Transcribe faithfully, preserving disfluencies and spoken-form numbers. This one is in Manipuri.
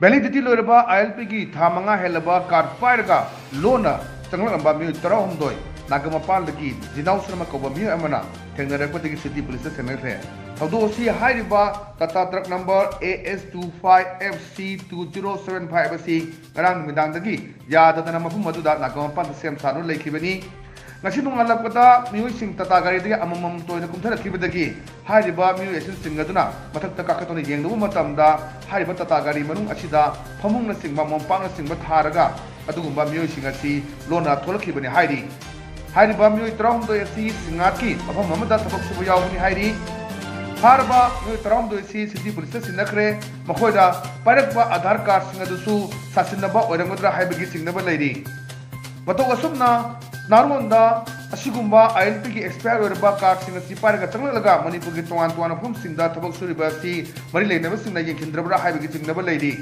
ꯚꯦꯂꯤꯗꯤꯇꯤ ꯂꯣꯏꯔꯕ ꯑꯥꯏ ꯑꯦꯜ ꯄꯤꯒꯤ ꯊꯥ ꯃꯉꯥ ꯍꯦꯜꯂꯕ ꯀꯥꯔꯗ ꯄꯥꯏꯔꯒ ꯂꯣꯟꯅ ꯆꯪꯂꯛꯂꯝꯕ ꯃꯤꯑꯣꯏ ꯇꯔꯥꯍꯨꯝꯗꯣꯏ ꯅꯥꯒꯥꯃꯄꯥꯜꯗꯒꯤ ꯖꯤꯅꯥꯎ ꯁꯔꯃ ꯀꯧꯕ ꯃꯤꯑꯣꯏ ꯑꯃꯅ ꯊꯦꯡꯅꯔꯛꯄꯗꯒꯤ ꯁꯤꯇꯤ ꯄꯨꯂꯤꯁꯇ ꯊꯦꯡꯅꯈ꯭ꯔꯦ꯫ ꯊꯧꯗꯣꯛ ꯑꯁꯤ ꯍꯥꯏꯔꯤꯕ Tata truck number A S two five F C two zero seven five ꯑꯁꯤ ꯉꯔꯥꯡ ꯅꯨꯃꯤꯗꯥꯡꯗꯒꯤ ꯌꯥꯗꯗꯅ ꯃꯐꯝ ꯑꯗꯨꯗ ꯅꯥꯒꯥꯃꯄꯥꯜꯗ ꯁꯦꯝ ꯁꯥꯗꯨꯅ ꯂꯩꯈꯤꯕꯅꯤ꯫ ꯉꯁꯤ ꯅꯣꯡꯉꯥꯜꯂꯛꯄꯗ ꯃꯤꯑꯣꯏꯁꯤꯡ ꯇꯥꯇꯥ ꯒꯥꯔꯤꯗꯒꯤ ꯑꯃꯃꯝ ꯇꯣꯏꯅ ꯀꯨꯝꯊꯔꯛꯈꯤꯕꯗꯒꯤ ꯍꯥꯏꯔꯤꯕ ꯃꯤꯑꯣꯏ ꯑꯁꯤꯅ ꯆꯤꯡꯅꯗꯨꯅ ꯃꯊꯛꯇ ꯀꯥꯈꯠꯇꯨꯅ ꯌꯦꯡꯂꯨꯕ ꯃꯇꯝꯗ ꯍꯥꯏꯔꯤꯕ ꯇꯥꯇꯥ ꯒꯥꯔꯤ ꯃꯅꯨꯡ ꯑꯁꯤꯗ ꯐꯃꯨꯡꯅꯆꯤꯡꯕ, ꯃꯣꯝꯄꯥꯛꯅꯆꯤꯡꯕ ꯊꯥꯔꯒ ꯑꯗꯨꯒꯨꯝꯕ ꯃꯤꯑꯣꯏꯁꯤꯡ ꯑꯁꯤ ꯂꯣꯟꯅ ꯊꯣꯛꯂꯛꯈꯤꯕꯅꯤ ꯍꯥꯏꯔꯤ꯫ ꯍꯥꯏꯔꯤꯕ ꯃꯤꯑꯣꯏ ꯇꯔꯥꯍꯨꯝꯗꯣꯏ ꯑꯁꯤ ꯁꯤꯡꯉꯥꯠꯀꯤ ꯃꯐꯝ ꯑꯃꯗ ꯊꯕꯛ ꯁꯨꯕ ꯌꯥꯎꯕꯅꯤ ꯍꯥꯏꯔꯤ꯫ ꯐꯥꯔꯕ ꯃꯤꯑꯣꯏ ꯇꯔꯥꯍꯨꯝꯗꯣꯏ ꯑꯁꯤ ꯁꯤꯇꯤ ꯄꯨꯂꯤꯁꯇ ꯁꯤꯟꯅꯈ꯭ꯔꯦ꯫ ꯃꯈꯣꯏꯗ ꯄꯥꯏꯔꯛꯄ ꯑꯥꯙꯥꯔ ꯀꯥꯔꯗꯁꯤꯡ ꯑꯗꯨꯁꯨ ꯁꯥꯁꯤꯟꯅꯕ ꯑꯣꯏꯔꯝꯒꯗ꯭ꯔꯥ ꯍꯥꯏꯕꯒꯤ ꯆꯤꯡꯅꯕ ꯂꯩꯔꯤ꯫ ꯃꯇꯧ ꯑꯁꯨꯝꯅ ꯅꯥꯔꯣꯟꯗ ꯑꯁꯤꯒꯨꯝꯕ ꯑꯥꯏ ꯑꯦꯜ ꯄꯤꯒꯤ ꯑꯦꯛꯁꯄꯥꯌꯔ ꯑꯣꯏꯔꯕ ꯀꯥꯔꯗꯁꯤꯡ ꯑꯁꯤ ꯄꯥꯏꯔꯒ ꯆꯪꯂꯛꯂꯒ ꯃꯅꯤꯄꯨꯔꯒꯤ ꯇꯣꯉꯥꯟ ꯇꯣꯉꯥꯟꯕ ꯃꯐꯝꯁꯤꯡꯗ ꯊꯕꯛ ꯁꯨꯔꯤꯕ ꯑꯁꯤ ꯃꯔꯤ ꯂꯩꯅꯕꯁꯤꯡꯅ ꯌꯦꯡꯁꯤꯟꯗ꯭ꯔꯕ꯭ꯔꯥ ꯍꯥꯏꯕꯒꯤ ꯆꯤꯡꯅꯕ ꯂꯩꯔꯤ꯫